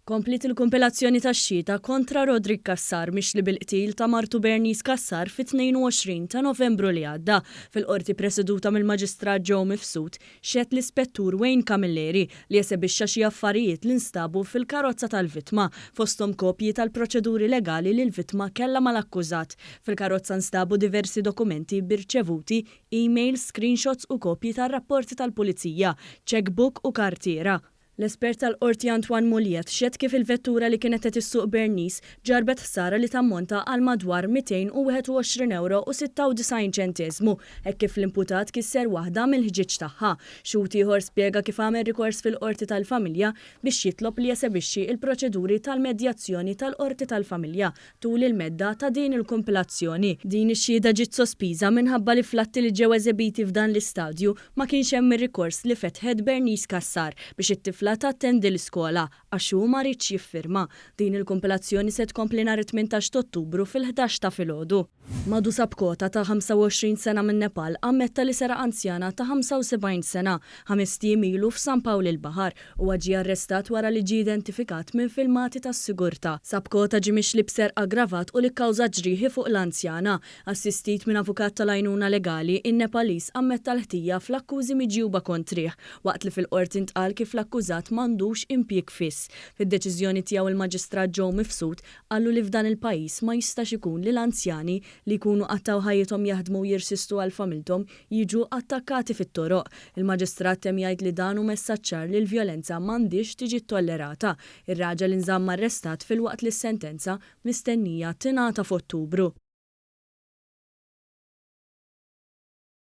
Kompliet il-kumpilazzjoni tax-xhieda kontra Roderick Cassar mixli bil-qtil ta' martu Bernice Cassar fit-22 ta' Novembru li għadda. Fil-Qorti preseduta mill-Maġistrat Joe Mifsud, xehed l-Ispettur Wayne Camilleri li esebixxa xi affarijiet li nstabu fil-karozza tal-vittma, fosthom kopji tal-proċeduri legali li l-vittma kellha mal-akkużat. Fil-karozza nstabu diversi dokumenti b'irċevuti, emails, screenshots u kopji tar-rapporti tal-Pulizija, cheque book u kartiera. L-espert tal-Qorti Antoine Muliet xehed kif il-vettura li kienet qed issuq Bernice ġarrbet ħsara li tammonta għal madwar 221 ewro u 96 ċenteżmu hekk kif l-imputat kisser waħda mill-ħġieġ tagħha. Xhud ieħor spjega kif għamel rikors fil-Qorti tal-Familja biex jitlob li jesebixxi l-proċeduri tal-medjazzjoni tal-Qorti tal-Familja tul il-medda ta' din il-kumpilazzjoni. Din ix-xhieda ġiet sospiża minħabba li fl-atti li ġew eżebiti f'dan l-istadju ma kienx hemm ir-rikors li fetħet Bernice Cassar biex it-tifla tattendi l-iskola għax hu ma riedx jiffirma. Din il-kumpilazzjoni se tkompli nhar it-18 t'Ottubru fil-ħdax ta' filgħodu. Madhu Sapkota ta' 25 sena minn Nepal ammetta li seraq anzjana ta' 75 sena ħamest ijiem ilu f'San Pawl il-Baħar. Huwa ġie arrestat wara li ġie identifikat minn filmati tas-sigurtà. Sapkota ġie mixli b'serq aggravat u li kkawża ġrieħi fuq l-anzjana. Assistit minn avukat tal-għajnuna legali, in-Nepaliż ammetta l-ħtija fl-akkużi miġjuba kontrih, waqt li fil-Qorti ntqal kif l-akkużat m'għandux impjieg fiss. Fid-deċiżjoni tiegħu il-Maġistrat Joe Mifsud qallu li f'dan il-pajjiż ma jistax ikun li l-anzjani, li jkunu qattgħu ħajjithom jaħdmu u jirsistu għal familthom, jiġu attakkati fit-toroq. Il-Maġistrat temm jgħid li dan hu messaġġ ċar li l-vjolenza m'għandhiex tiġi ttollerata. Ir-raġel inżamm arrestat filwaqt li s-sentenza mistennija tingħata f'Ottubru.